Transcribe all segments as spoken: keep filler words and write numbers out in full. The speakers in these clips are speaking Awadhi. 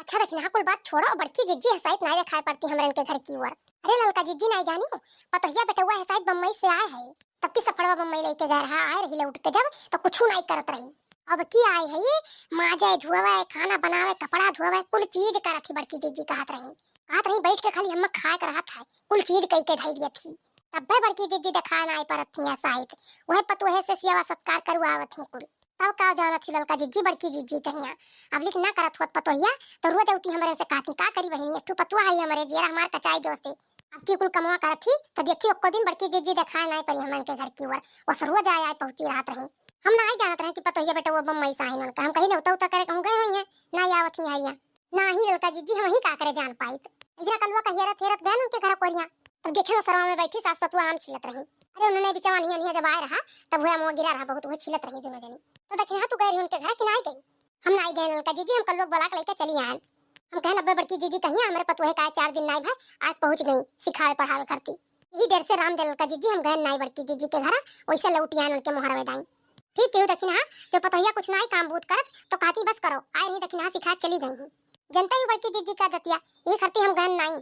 अच्छा दखिनहा, कुल बात छोड़ो, बड़की जिज्जी है शायद नाई देखाई पड़ती हमरन के घर की ओर। अरे ललका जिज्जी नाई जानी हो, पतोहिया बेटउआ है शायद बम्बई से आए है। तब की सफड़वा बम्बई लइके गए रहा, आए रही लौट के जब, तो कुछ नाई करत रही। अब की आए है ये, माजे धोवे, खाना बनावे, कपड़ा धोवे, कुल चीज करत ही बड़की जिज्जी कहत रही। कहत रही बैठ के खाली हम्मा खाए के रहत है, कुल चीज कई के धई दियत ही। तब्बे बड़की जिज्जी देखाए नाई परत ही शायद, वह पतोहे से सेवा सत्कार करुआवत ही कुल। तब का जानत ही ललका जिज्जी बड़की जिज्जी कहिया। अब लिख ना करत होत पतोहिया, तो रोज अउती हमरे से कहती, "का करी बहिनी, एक ठो पतोहा है हमरे, जियरा हमार कचाई गयो से।" अब की कुल कमवा करत ही, तो देखी ओक्को दिन बड़की जिज्जी देखाए नाई परी हमन के घर की ओर। बस रोज आए आए पहुँची रहत रही। हम नाई जानत रहे कि पतोहिया बेटउआ बम्बई से आइन उनका। हम कही नेवता उता करे कहूँ गए होइहैं, नाई आवत ही हरिया। नाहीं ललका जिज्जी, हमहीं का करे जान पाइत। इधर कलुआ कहियरत हेरत गए उनके घर कोरिया। तब देखे लो सरवा में बैठी सास पतुआ आम छीलत रही। अरे उन्होंने बिचवा निया निया जब आए रहा, तब हुआ मुँह गिरा रहा बहुत, वही छीलत रही दुनो जनी। तो दखिनहा तू गए रही उनके घर कि नाई गई? हम नाई गए ललका जिज्जी, हम कलुआ के बुला के लइके चली आएन। हम कहन अब्बे बड़की जिज्जी कहिया हमरे पतुहे का चार दिन नाई भए, आज पहुँच गई सिखावे पढ़ावे करती। यही देर से राम दे ललका जिज्जी, हम गए नाई बड़की जिज्जी के घरा, वैसे लौटी आएन उनके मोहरवे दाई। ठीक केहू दखिनहा, जो पतोहिया कुछ नाई काम बूत करत, तो कहती बस करो, आए रही दखिनहा सिखा चली गई हूँ। जनता ही बड़की जिज्जी का दतिया, यही खरती हम गहन नाई।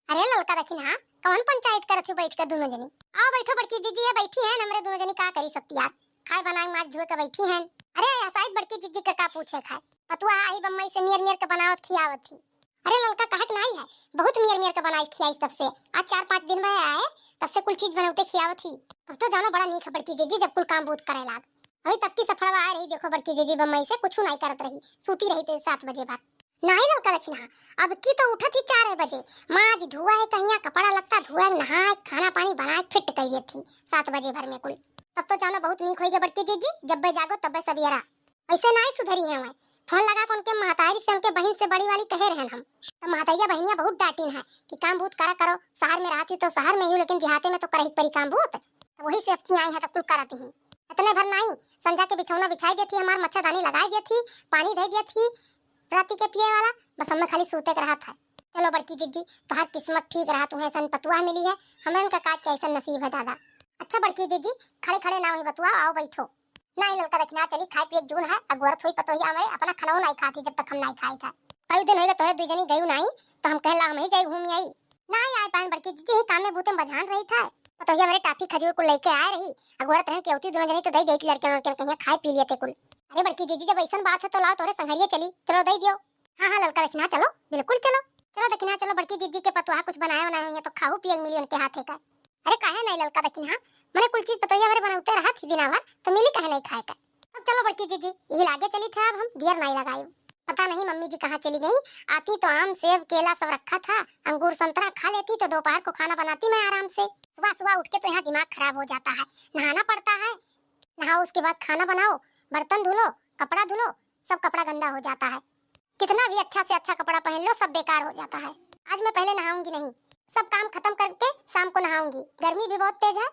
अरे ललका दखिनहा, कौन पंचायत करत हो बैठ के दुनो जनी? आओ बैठो बड़की जिज्जी, ये बैठी हैं हमरे दुनो जनी, का करी सत्तियार, खाए बनाए माज धोए के बैठी हैं। अरे हसाइत बड़की जिज्जी के का पूछे खाए, पतुआ आई बम्बई से मियर मियर के बनावत खियावत ही। अरे ललका कहत नाई है, बहुत मियर मियर के बनाई खियाई तब से, आज चार पाँच दिन भए आए, तब से कुल चीज बनौते खियावत ही। तब तो जानो बड़ा नीक है बड़की जिज्जी, जब कुल काम बूत करे लाग। अभी तब की सफड़वा आए रही, देखो बड़की जिज्जी बम्बई से कुछ नाई करत रही, सूती रही ते सात बजे बाद। नाई ललका दखिनहा, अब की तो उठत ही चार बजे, माज धुआ है कहिया, कपड़ा लत्ता धुआ है, नहाए, खाना पानी बनाए, फिट कर देत ही सात बजे भर में कुल। तब तो जानो बहुत नीक होई गए बड़की जिज्जी, जब बे जागो तब बे सबियरा। ऐसे नाई सुधरी है मैं। फोन लगा के उनके महतारी से, उनके बहिन से बड़ी वाली कहे रहन हम। तब महतरिया बहिनिया बहुत डांटिन है कि काम बूत करा करो, शहर में रहती तो शहर में ही, लेकिन देहाते में तो करही परी काम बूत। तब वही से अपनी आई है तो कुल करती हूँ। इतने भर नाई, संझा के बिछौना बिछाई देती, हमार मच्छरदानी लगाई देती, पानी दे देती, राती के पिए वाला, बस हमें खाली सूते के रहत है। चलो बड़की जिज्जी, तोहार किस्मत ठीक रहा, तुम्हें ऐसन पतुआ मिली है, हमें उनका काज के ऐसन नसीब है दादा। अच्छा बड़की जिज्जी, खड़े खड़े ना वही बतुआ, आओ बैठो। नाई ललका दखिनहा, चली खाए पिए जून है, अगोरत हुई पतोहिया हमरे, अपना खाना नाई खाती जब तक हम नाई खाई था। कई दिन होइगा तोहरे दुई जनी गयू नाई, तो हम कहला हम ही जाई घूमी आई। नाई आए पाएन बड़की जिज्जी, ही काम में बूते में बझान रही था। पतोहिया हमरे टाफी खजूर कुल लइके आए रही, अगोरत रहन केवती दुनो जनी तो दई देती लड़के उनके कहिया खाए पी लेते कुल। अरे बड़की जिज्जी, जब ऐसन बात है तो लाओ तोहरे संघरिया चली, चलो दई दियो। हाँ हाँ ललका दखिनहा चलो, बिल्कुल चलो। चलो दखिनहा चलो, बड़की जिज्जी के पतोहा कुछ बनाए बनाए हुई है तो खाहू पिए मिली उनके हाथे का। अरे काहे नाई ललका दखिनहा, मने कुल चीज पतोहिया हमरे बनौते रहत ही दिना भर, तो मिली काहे नाई खाए का। अब चलो बड़की जिज्जी, यही लागे चली थे, अब हम देर नाई लगाई। पता नहीं मम्मी जी कहाँ चली गई, आती तो आम सेब केला सब रखा था, अंगूर संतरा खा लेती तो दोपहर को खाना बनाती मैं आराम से। सुबह सुबह उठ के तो यहाँ दिमाग खराब हो जाता है, नहाना पड़ता है, नहाओ उसके बाद खाना बनाओ, बर्तन धुलो, कपड़ा धुलो, सब कपड़ा गंदा हो जाता है। कितना भी अच्छा से अच्छा कपड़ा पहन लो, सब बेकार हो जाता है। आज मैं पहले नहाऊंगी नहीं, सब काम खत्म करके शाम को नहाऊंगी, गर्मी भी बहुत तेज है।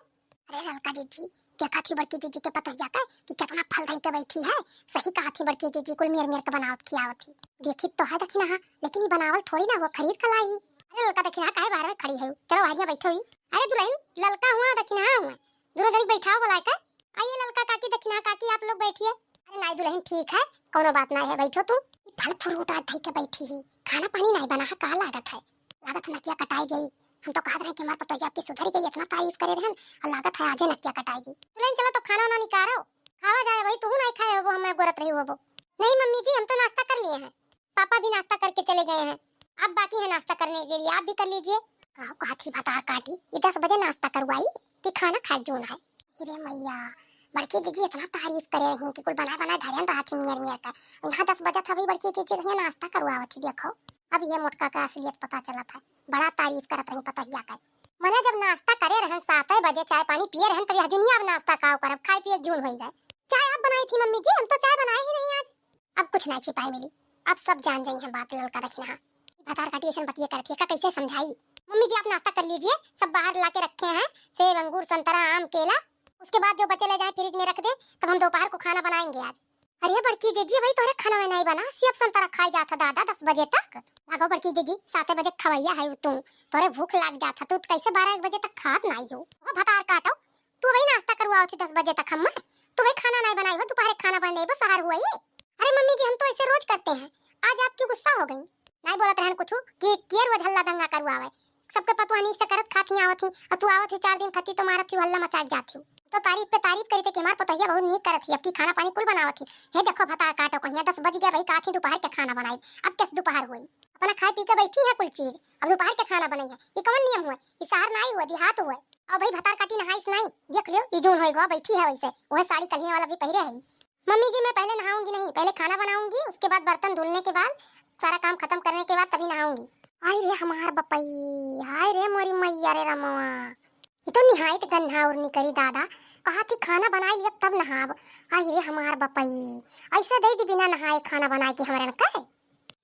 अरे ललका जिज्जी, देखा थी बड़की जिज्जी के पतोहिया का कि कितना फल धई के बैठी है। सही कहा थी बड़की जिज्जी, कुल मियर मियर के बनावत खियावत थी। देखी तो है दखिनहा, लेकिन ये बनावल थोड़ी ना हुआ, खरीद के लाई। अरे ललका दखिनहा, काहे बाहर में खड़ी है? चलो बाहर यहाँ बैठो ही। अरे दुल्हन, ललका हुआ दखिनहा हुआ, दोनों जनी बैठाओ बुलाए के। आइए ललका काकी, दखिनहा काकी, आप लोग बैठिए। अरे नाई दुल्हन, ठीक है, कोनो बात नाई है, बैठो तू। ई फल फ्रूट आज धई के बैठी ही, खाना पानी नाई बना है, का लागत है? लागत है नकिया कटाई गई। हम तो कहत रहे कि हमार पतोहिया आपकी सुधर गई, इतना तारीफ करे रहन, और लागत है आजे नकिया कटाई गई। दुल्हन चलो तो खाना वाना निकारो, खावा जाए भाई, तू नाई खाए होबो, हमें गोरत रही होबो। नहीं मम्मी जी, हम तो नाश्ता कर लिए हैं। पापा भी नाश्ता करके चले गए हैं, आप बाकी हैं नाश्ता करने के लिए, आप भी कर लीजिए। का कहत ही भतार काटी, ये दस बजे नाश्ता करवाई कि खाना खाए जोन है। अरे मैया, बड़की जिज्जी इतना तारीफ करे रही कि कुल बनाए बनाए धरन रहा थी मियर मियर का। यहाँ दस बजे था, अभी बड़की जिज्जी कहिया नाश्ता करवावत थी। देखो अब ये मोटका का असलियत पता चला था, बड़ा तारीफ करत रही पतोहिया का। मने जब नाश्ता करे रहन सात बजे, चाय पानी पिए रहन, तब यह जुनिया अब नाश्ता काव करब, खाए पिए जून होई गए। चाय आप बनाई थी मम्मी जी, हम तो चाय बनाए ही नहीं आज। अब कुछ ना छिपाए मिली, अब सब जान जाई हैं बात ललका दखिनहा। भतार काटी ऐसन बतिये करत है, का कैसे समझाई? मम्मी जी आप नाश्ता कर लीजिए, सब बाहर ला के रखे हैं, सेब, अंगूर, संतरा, आम, केला। उसके बाद जो बचे ले जाए फ्रिज में रख दे, तब हम दोपहर को खाना बनाएंगे आज। अरे बड़की जिज्जी, भाई तोरे खाना में नहीं बना, सेब संतरा खाए जात है दादा दस बजे तक। भागो बड़की जिज्जी, सात बजे खवैया है तू, तोरे भूख लाग जात है, तू कैसे बारह एक बजे तक खात नहीं हो? ओ भतार काटो, तू भाई नाश्ता करवाओ थी दस बजे तक हम, तू भाई खाना नहीं बनाई हो, दोपहर खाना बनाई हो, सहर हुआ ये। अरे मम्मी जी, हम तो ऐसे रोज करते हैं, आज आप क्यों गुस्सा हो गई? नाई बोलत रहन कुछ कि के रोज हल्ला दंगा करवावे। सबके पतोह नीक से करत खात ही आवत ही, अउ तू आवत ही चार दिन खती तो मारत ही, हल्ला मचाए जात ही। तो तारीफ पे तारीफ करी थे कि हमार पतोहिया बहुत नीक करत ही, अब की खाना पानी कुल बनावत ही। हे देखो भतार काटो कहिया, दस बज गया भाई, काथी दोपहर के खाना बनाई, अब कैसे दोपहर हुई? अपना खाए पी के बैठी है कुल चीज, अब दोपहर के खाना बनई है। ये कौन नियम हुए? ये शहर नाई हुए, देहात हुए। अब भाई भतार काटी नहाइस नाई, देख लियो, ये जून होई गो, बैठी है वैसे, वह साड़ी कलिए वाला भी पहिरे है। मम्मी जी, मैं पहले नहाऊंगी नहीं, पहले खाना बनाऊंगी, उसके बाद बर्तन धुलने के बाद, सारा काम खत्म करने के बाद तभी नहाऊंगी। हाय रे हमार बपई, हाय रे मोरी मैया रे रमवा, ये तो निहायत गन्हाउर निकरी दादा। कहा थी खाना बनाई लिया तब नहाब। हाय रे हमार बपई, ऐसा दे दी बिना नहाए खाना बनाए के हमरन के।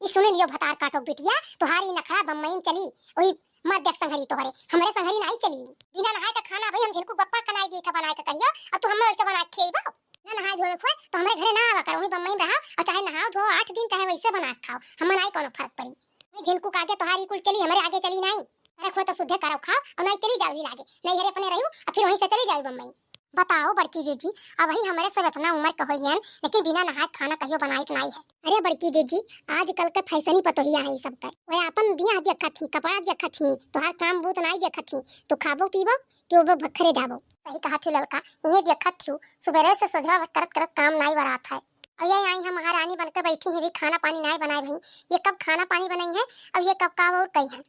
ई सुन लियो भतार काटो बिटिया, तोहार ई नखरा बम्बई में चली, वही मर देख संघरी तोहरे, हमरे संघरी नाई चली। बिना नहाए के खाना भाई हम झिनकू बप्पा कनाई दी था बनाए के कहियो, अब तू हमें वैसे बना के खिएबो? ना नहाए धोए हुए तो हमरे घरे ना आवा कर, वही बम्बई में रहा, और चाहे नहाओ धो आठ दिन, चाहे वैसे बना के खाओ, हमें नाई कोनो फर्क पड़ी। मैं झिनकू के आगे तोहार ई कुल चली, हमरे आगे चली नाई। अरे खोए तो सुधे करो खाओ, और नाई चली जाओ ही लागे, नहीं हरे अपने रहियो, और फिर वहीं से चली जाओ बम्बई। बताओ बड़की जीजी, अब ही हमरे सब इतना उम्र के होइयन, लेकिन बिना नहाए खाना कहियो बनाइत नाई है। अरे बड़की जीजी, आजकल के फैशनी पतोहिया है सब कर। वह अपन बिया देखत ही, कपड़ा देखत ही, तोहार काम बूत नाई देखत ही। तू खाबो पीबो कि वो भखरे जाबो। सही कहा थी ललका, ये देखत थी, सुबेरे से सजवा करत करत काम नाई बरात है। अब ये आई हम महारानी बन के बैठी ही, भी खाना पानी नाई बनाए भई। ये कब खाना पानी बनाई है, अब ये कब का और कही है।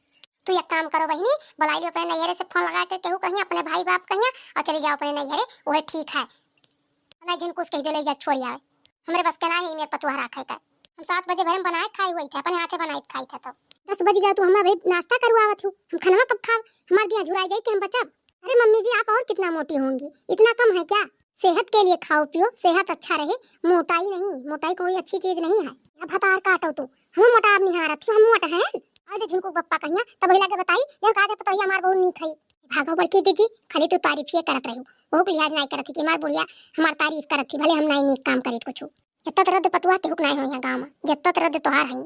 तू एक काम करो बहिनी, बुलाई लियो अपने नैहरे से फोन लगा के, केहू कहीं अपने भाई बाप कहीं, और चली जाओ अपने नैहरे, वह ठीक है। ना झिनकुस कह दे ले जा छोड़ आवे, हमरे बस के ना है मेरे पतुआ राखे का। हम सात बजे भरे में बनाए खाए हुए थे, अपने हाथे बनाए खाए थे। तब दस बज गया, तू हमें भाई नाश्ता करवावत हूँ, हम खाना कब खाब? हमार दिया झुराई जाई कि हम बचब? अरे मम्मी जी, आप और कितना मोटी होंगी, इतना कम है क्या? सेहत के लिए खाओ पियो, सेहत अच्छा रहे, मोटाई नहीं, मोटाई कोई अच्छी चीज नहीं है। अब हतार काटो तू, हम मोटाब निहारत ही, हम मोट हैं। और जो झुनकू बप्पा कहिया, तब वही लागे बताई, यह कहा दे पतोहिया हमार बहुत नीक है। भागो बड़की जीजी, खाली तू तारीफ ही करत रही, बहुत लिहाज नहीं करत ही कि हमार बुढ़िया हमार तारीफ करत ही, भले हम नहीं नीक काम करीत कुछ। इतना तरह दे पतुआ केहू के नहीं हो यहाँ गाँव में, जितना तरह दे तोहार है।